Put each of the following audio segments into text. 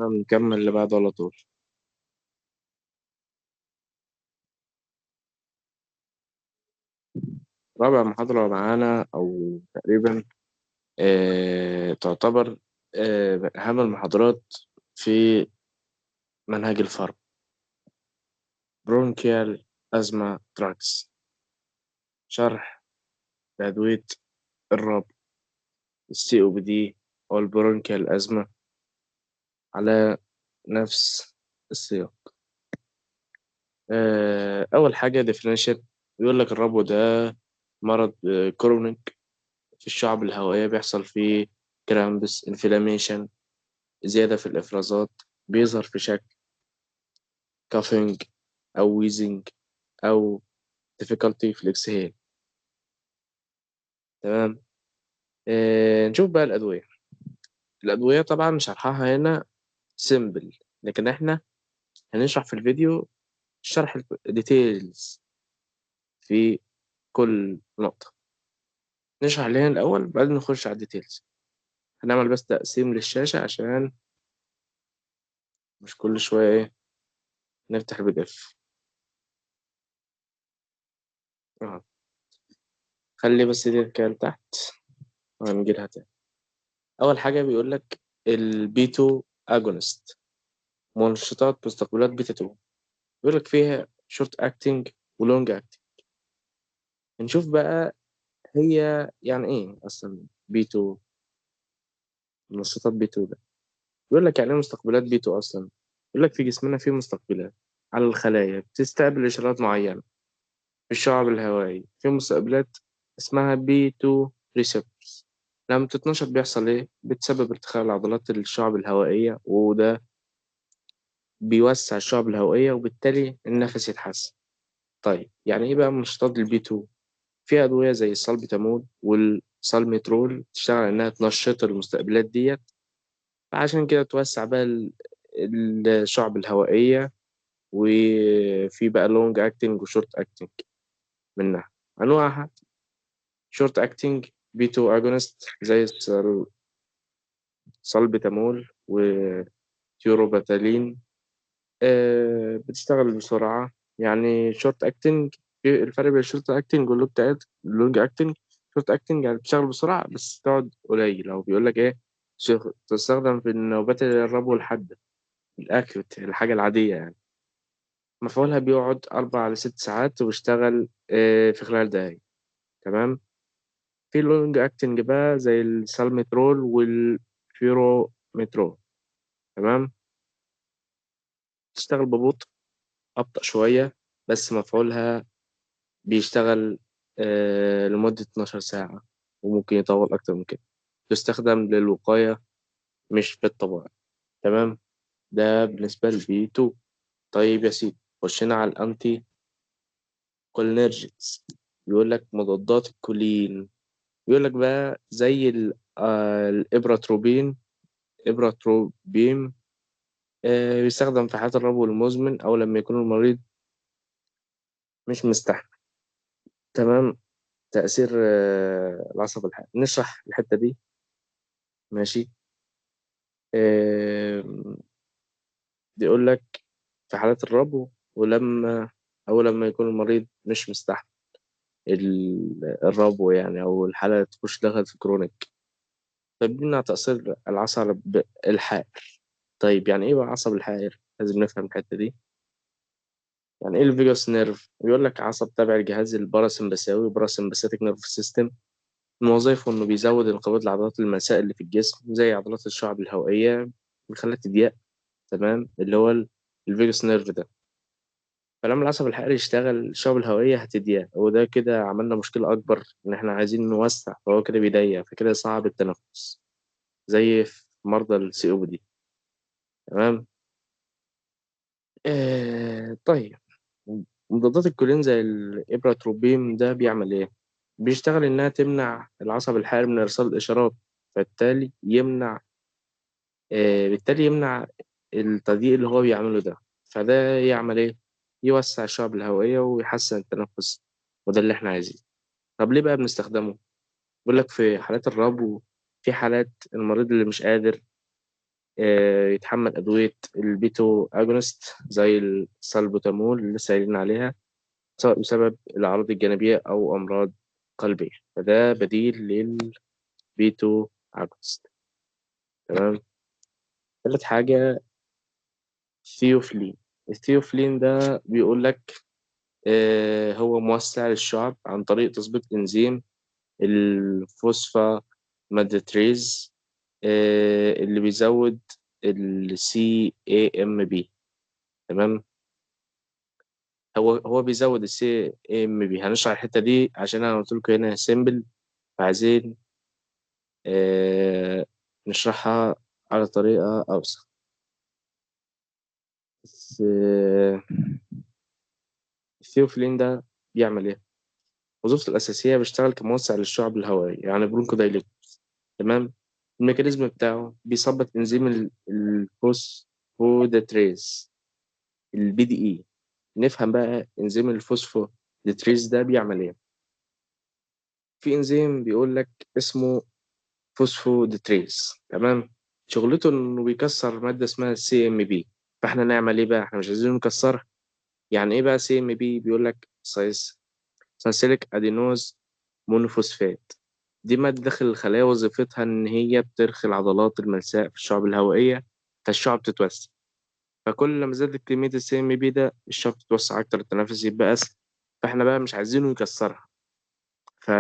هنكمل اللي بعده على طول. رابع محاضرة معانا أو تقريبا تعتبر من أهم المحاضرات في منهج ال pharma، bronchial asthma drugs، شرح لأدوية الربو ال COPD أو ال bronchial asthma على نفس السياق. أول حاجة definition، بيقول لك الربو ده مرض chronic في الشعب الهوائية، بيحصل فيه cramps، inflammation، زيادة في الإفرازات، بيظهر في شكل coughing أو wheezing أو difficulty في ال exhale. تمام. نشوف بقى الأدوية. الأدوية طبعا شرحها هنا simple، لكن احنا هنشرح في الفيديو شرح details في كل نقطة. نشرح اللي هنا الأول بعدين نخش على ال details. هنعمل بس تقسيم للشاشة عشان مش كل شوية نفتح ال PDF. خلي بس دي كده تحت وهنجيلها تاني. أول حاجة بيقول لك ال B 2 agonist، منشطات مستقبلات بيتا 2، بيقول لك فيها short acting و long acting. نشوف بقى هي يعني ايه اصلا B 2، منشطات B 2 ده. بيقول لك يعني ايه مستقبلات B 2 اصلا؟ بيقول لك في جسمنا في مستقبلات على الخلايا بتستقبل اشارات معينه في الشعب الهوائي، في مستقبلات اسمها B 2 receptors. لما بتتنشط بيحصل ايه؟ بتسبب ارتخاء العضلات الشعب الهوائيه، وده بيوسع الشعب الهوائيه وبالتالي النفس يتحسن. طيب يعني ايه بقى منشطات ال B 2؟ في ادويه زي ال salbutamol وال salmeterol تشتغل انها تنشط المستقبلات ديت، عشان كده توسع بقى الشعب الهوائيه، وفي بقى long acting و short acting منها. انواعها short acting B 2 agonist زي السالبيتامول وتيوروباتالين، بتشتغل بسرعة. يعني short acting، في الفرق بين ال short acting وال long acting. short acting يعني بتشتغل بسرعة بس تقعد قليل، أو بيقول لك إيه، تستخدم في النوبات الربو الحادة ال acute، الحاجة العادية يعني. مفعولها بيقعد 4 ل6 ساعات وبيشتغل في خلال دقايق. تمام. في long acting بقى زي ال salmeterol وال ferumoterol. تمام. تشتغل ببطء، أبطأ شوية، بس مفعولها بيشتغل لمدة 12 ساعة وممكن يطول أكتر من كده. تستخدم للوقاية مش في الطوارئ. تمام. ده بالنسبة لل B 2. طيب يا سيدي، خشينا على ال anticholinergics. بيقول لك مضادات الكولين، بيقول لك بقى زي ال ipratropium، ipratropium، بيستخدم في حالات الربو المزمن أو لما يكون المريض مش مستحمل. تمام. تأثير العصب الحائر، نشرح الحتة دي. ماشي. بيقول لك في حالات الربو أو لما يكون المريض مش مستحمل الربو يعني، أو الحالة تخش دخلت في chronic، فبيمنع تأثير العصب الحائر. طيب يعني إيه بقى عصب الحائر؟ لازم نفهم الحتة دي. يعني إيه ال vagus nerve؟ بيقول لك عصب تابع للجهاز الباراسمبثاوي، parasympathetic nerve system. من وظائفه إنه بيزود انقباض العضلات الملساء اللي في الجسم زي عضلات الشعب الهوائية، بيخليها تضيق. تمام. اللي هو ال vagus nerve ده. فلما العصب الحائري يشتغل الشعب الهوائية هتضيق، وده كده عملنا مشكلة أكبر إن إحنا عايزين نوسع، فهو كده بيضيق، فكده صعب التنفس زي في مرضى ال COPD. تمام. طيب مضادات الكولين زي ال ipratropium ده بيعمل إيه؟ بيشتغل إنها تمنع العصب الحائر من إرسال الإشارات، فبالتالي يمنع التضييق اللي هو بيعمله ده، فده يعمل إيه؟ يوسع الشعب الهوائية ويحسن التنفس، وده اللي إحنا عايزينه. طب ليه بقى بنستخدمه؟ بيقول لك في حالات الربو، في حالات المريض اللي مش قادر يتحمل أدوية ال beta agonist زي السالبوتامول اللي لسه قايلين عليها، سواء بسبب الأعراض الجانبية أو أمراض قلبية، فده بديل لل beta agonist. تمام. ثالث حاجة theophylline. ال theophylline ده بيقول لك هو موسع للشعب عن طريق تثبيط إنزيم ال phosphomandutrase، اللي بيزود ال CAMP. تمام. هو بيزود ال CAMP. هنشرح الحتة دي عشان أنا قلت لكم هنا simple، فعايزين نشرحها على طريقة أوسع. بس، ال theophylline ده بيعمل إيه؟ وظيفته الأساسية بيشتغل كموسع للشعب الهوائي، يعني bronchodilator. تمام. ال mechanism بتاعه بيثبط إنزيم ال phosphodiesterase ال PDE. نفهم بقى إنزيم ال phosphodiesterase ده بيعمل إيه. في إنزيم بيقول لك اسمه phosphodiesterase. تمام. شغلته إنه بيكسر مادة اسمها CMP. فإحنا نعمل إيه بقى؟ إحنا مش عايزين نكسرها. يعني إيه بقى CMP؟ بيقول لك cyclic adenosine monophosphate. دي مادة داخل الخلايا، وظيفتها إن هي بترخي العضلات الملساء في الشعب الهوائية، فالشعب تتوسع. فكل لما زادت كمية ال CMP ده الشعب تتوسع أكتر، التنفس يبقى أسهل. فإحنا بقى مش عايزينه يكسرها. ف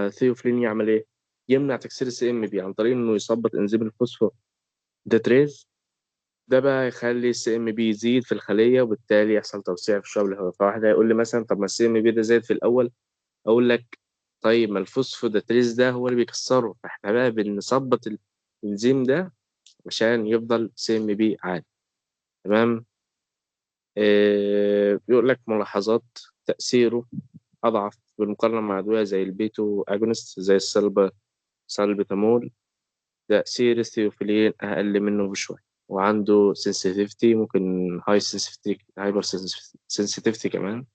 theophylline يعمل إيه؟ يمنع تكسير ال CMP عن طريق إنه يثبط إنزيم ال phosphodiesterase. ده بقى يخلي ال CMP يزيد في الخلية، وبالتالي يحصل توسيع في الشعب الهوائية. فواحد هيقول لي مثلا طب ما ال CMP ده زاد في الأول، أقول لك طيب ما ال phosphodiesterase ده هو اللي بيكسره، فإحنا بقى بنثبط الإنزيم ده عشان يفضل CMP عالي. تمام. بيقول لك ملاحظات: تأثيره أضعف بالمقارنة مع أدوية زي ال beta agonist زي السالبوتامول. تأثير ال theophylline أقل منه بشوية، وعنده sensitivity، ممكن high sensitivity، hyper sensitivity كمان.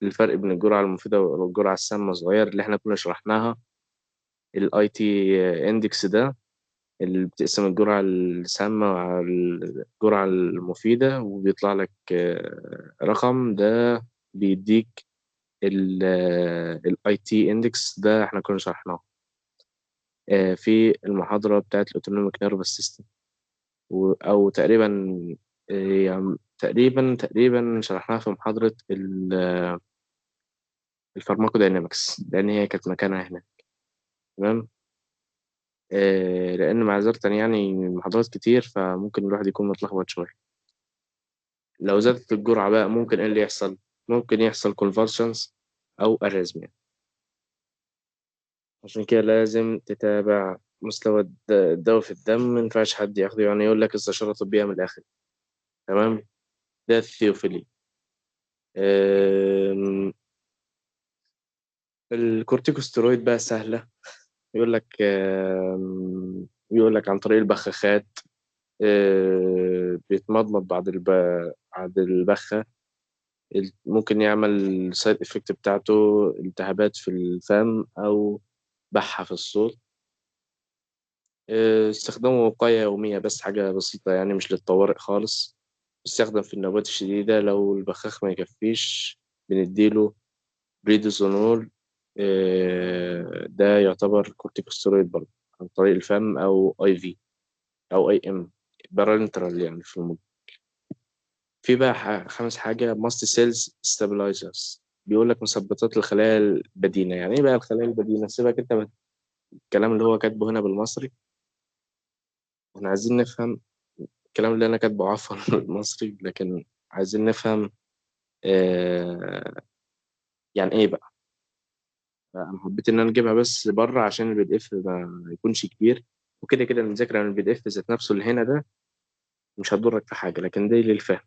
الفرق بين الجرعة المفيدة والجرعة السامة صغير، اللي احنا كنا شرحناها ال IT index ده اللي بتقسم الجرعة السامة على الجرعة المفيدة وبيطلع لك رقم، ده بيديك ال IT index. ده احنا كنا شرحناه في المحاضرة بتاعت ال autonomic nervous system، أو تقريبا، يعني تقريبا شرحناها في محاضرة ال pharmacodynamics، لأن هي كانت مكانها هنا. تمام. لأن معذرة يعني محاضرات كتير، فممكن الواحد يكون متلخبط شوية. لو زادت الجرعة بقى ممكن إيه اللي يحصل؟ ممكن يحصل convulsions أو arrhythmia. عشان كده لازم تتابع مستوى الدواء في الدم، ما ينفعش حد ياخده، يعني يقول لك استشارة طبية من الآخر. تمام. ده ال theophylline. الكورتيكوستيرويد بقى سهلة، بيقول لك عن طريق البخاخات، بيتمضمض بعد البخة. ممكن يعمل side effect بتاعته التهابات في الفم أو بحة في الصوت. استخدامه وقاية يومية بس، حاجة بسيطة يعني مش للطوارئ خالص. بيستخدم في النوبات الشديدة، لو البخاخ ما يكفيش بنديله بريدوزونول، ده يعتبر كورتيكوستيرويد برضه، عن طريق الفم أو IV أو IM parenteral يعني في المجمل. في بقى خامس حاجة mast cells stabilizers، بيقول لك مثبطات الخلايا البدينة. يعني إيه بقى الخلايا البدينة؟ سيبك أنت من الكلام اللي هو كاتبه هنا بالمصري، احنا عايزين نفهم الكلام اللي أنا كاتبه عفوا بالمصري، لكن عايزين نفهم يعني إيه بقى. أنا حبيت إن أنا أجيبها بس بره عشان ال PDF ما يكونش كبير، وكده كده المذاكرة من ال PDF ذات نفسه اللي هنا ده مش هتضرك في حاجة، لكن دي للفهم.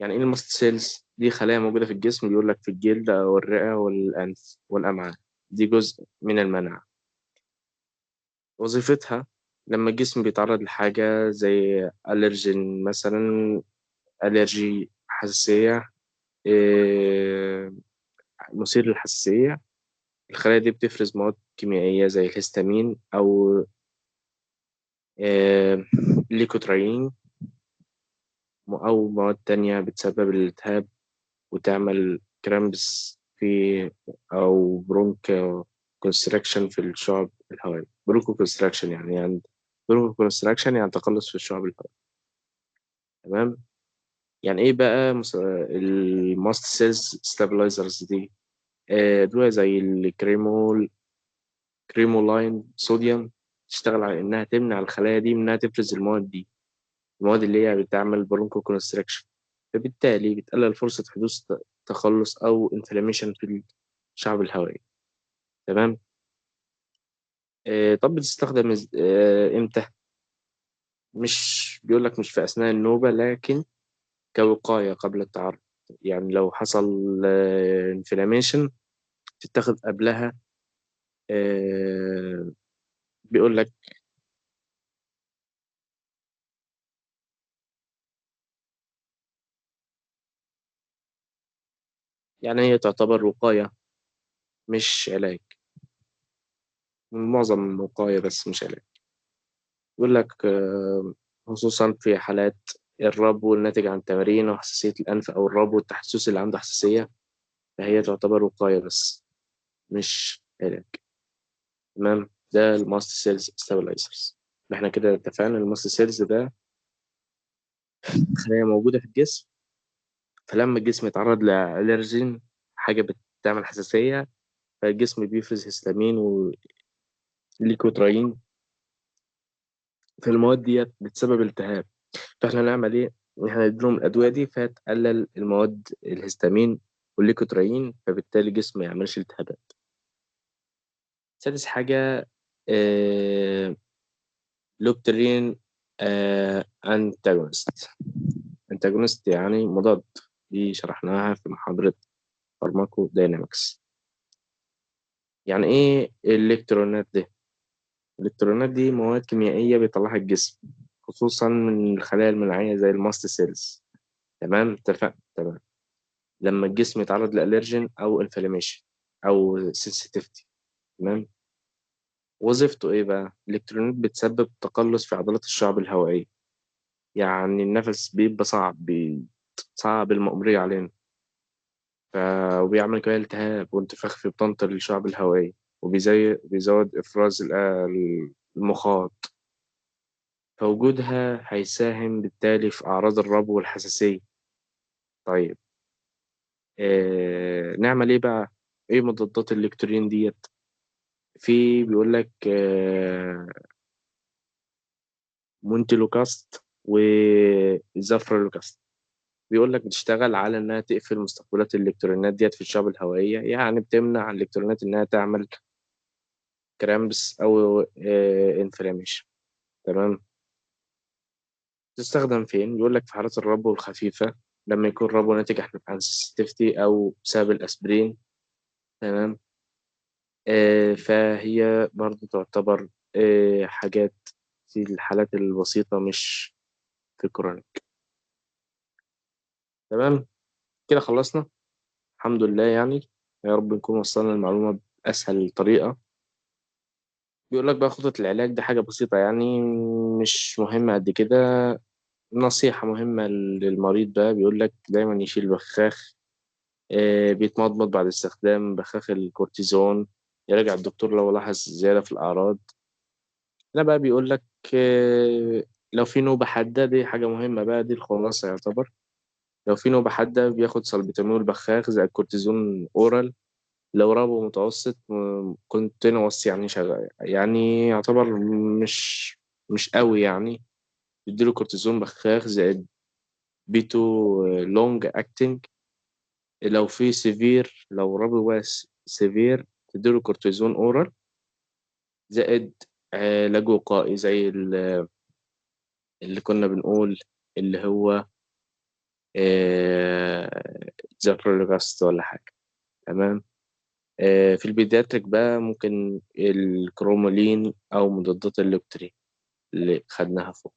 يعني إيه ال mast cells؟ دي خلايا موجودة في الجسم، بيقول لك في الجلد أو الرئة والأنف والأمعاء، دي جزء من المناعة. وظيفتها لما الجسم بيتعرض لحاجة زي allergen مثلا، allergy حساسية، مثير للحساسية، الخلايا دي بتفرز مواد كيميائية زي الهستامين أو Leukotriene أو مواد تانية بتسبب الالتهاب وتعمل cramps في أو bronchoconstriction في الشعب الهوائية. bronchoconstriction يعني bronchoconstriction يعني تقلص في الشعب الهوائية. تمام. يعني إيه بقى ال mast cells stabilizers دي؟ أدوية زي ال cromolyn sodium تشتغل على إنها تمنع الخلايا دي من إنها تفرز المواد دي، المواد اللي هي بتعمل bronchoconstriction، فبالتالي بتقلل فرصة حدوث تخلص أو inflammation في الشعب الهوائي. تمام. طب بتستخدم إمتى؟ مش بيقول لك مش في أثناء النوبة، لكن كوقاية قبل التعرض. يعني لو حصل inflammation تتاخد قبلها. بيقول لك يعني هي تعتبر وقاية مش علاج، معظم وقاية بس مش علاج. يقول لك خصوصا في حالات الربو الناتج عن التمارين أو حساسية الأنف أو الربو التحسسي اللي عنده حساسية، فهي تعتبر وقاية بس مش علاج. تمام. ده ال mast cells stabilizers. احنا كده اتفقنا ال mast cells ده خلايا موجودة في الجسم، فلما الجسم يتعرض ل allergen حاجة بتعمل حساسية، فالجسم بيفرز هستامين و leukotriene، فالمواد ديت بتسبب التهاب. فاحنا نعمل ايه؟ احنا نديلهم الادوية دي فتقلل المواد الهستامين وال leukotriene، فبالتالي الجسم ما يعملش التهابات. سادس حاجة leukotriene antagonist. antagonist يعني مضاد، دي شرحناها في محاضرة pharmacodynamics. يعني ايه الالكترونات دي؟ الالكترونات دي مواد كيميائية بيطلعها الجسم، خصوصا من الخلايا المناعية زي ال mast cells. تمام، اتفقنا. تمام. لما الجسم يتعرض ل allergen او inflammation او sensitivity. تمام. وظيفته ايه بقى؟ الالكترونات بتسبب تقلص في عضلات الشعب الهوائية، يعني النفس بيبقى صعب، صعب المأمورية علينا، وبيعمل كمان التهاب وانتفاخ في بطانة الشعب الهوائية، وبيزود إفراز المخاط، فوجودها هيساهم بالتالي في أعراض الربو والحساسية. طيب نعمل إيه بقى؟ إيه مضادات الإلكترين ديت؟ في بيقول لك montelukast و zafirlukast. بيقول لك بتشتغل على إنها تقفل مستقبلات الإلكترونات ديت في الشعب الهوائية، يعني بتمنع الإلكترونات إنها تعمل cramps أو inflammation. تمام. تستخدم فين؟ بيقول لك في حالات الربو الخفيفة، لما يكون ربو ناتج عن sensitivity أو بسبب الأسبرين. تمام. فهي برضو تعتبر حاجات في الحالات البسيطة مش في ال chronic. تمام كده خلصنا الحمد لله، يعني يا رب نكون وصلنا المعلومة بأسهل طريقة. بيقول لك بقى خطة العلاج ده حاجة بسيطة يعني مش مهمة قد كده، نصيحة مهمة للمريض بقى. بيقول لك دايما يشيل بخاخ، بيتمضمض بعد استخدام بخاخ الكورتيزون، يراجع الدكتور لو لاحظ زيادة في الأعراض. هنا بقى بيقول لك لو في نوبة حادة، دي حاجة مهمة بقى، دي الخلاصة يعتبر. لو في نوبة حادة بياخد سلبيتامول بخاخ زي الكورتيزون oral. لو ربو متوسط continuous يعني شغال، يعني يعتبر مش قوي يعني، يديله كورتيزون بخاخ زائد بيتو long acting. لو في severe، لو ربو بس severe تديله كورتيزون oral زائد علاج وقائي زي اللي كنا بنقول اللي هو zafirlukast ولا حاجة. تمام. في ال pediatric بقى ممكن ال cromolyn أو مضادات ال leukotriene اللي خدناها فوق.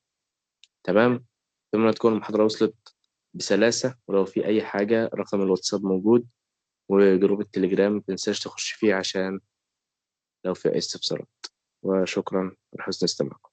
تمام. أتمنى تكون المحاضرة وصلت بسلاسة، ولو في أي حاجة رقم الواتساب موجود وجروب التليجرام متنساش تخش فيه عشان لو في أي استفسارات. وشكرا لحسن استماعكم.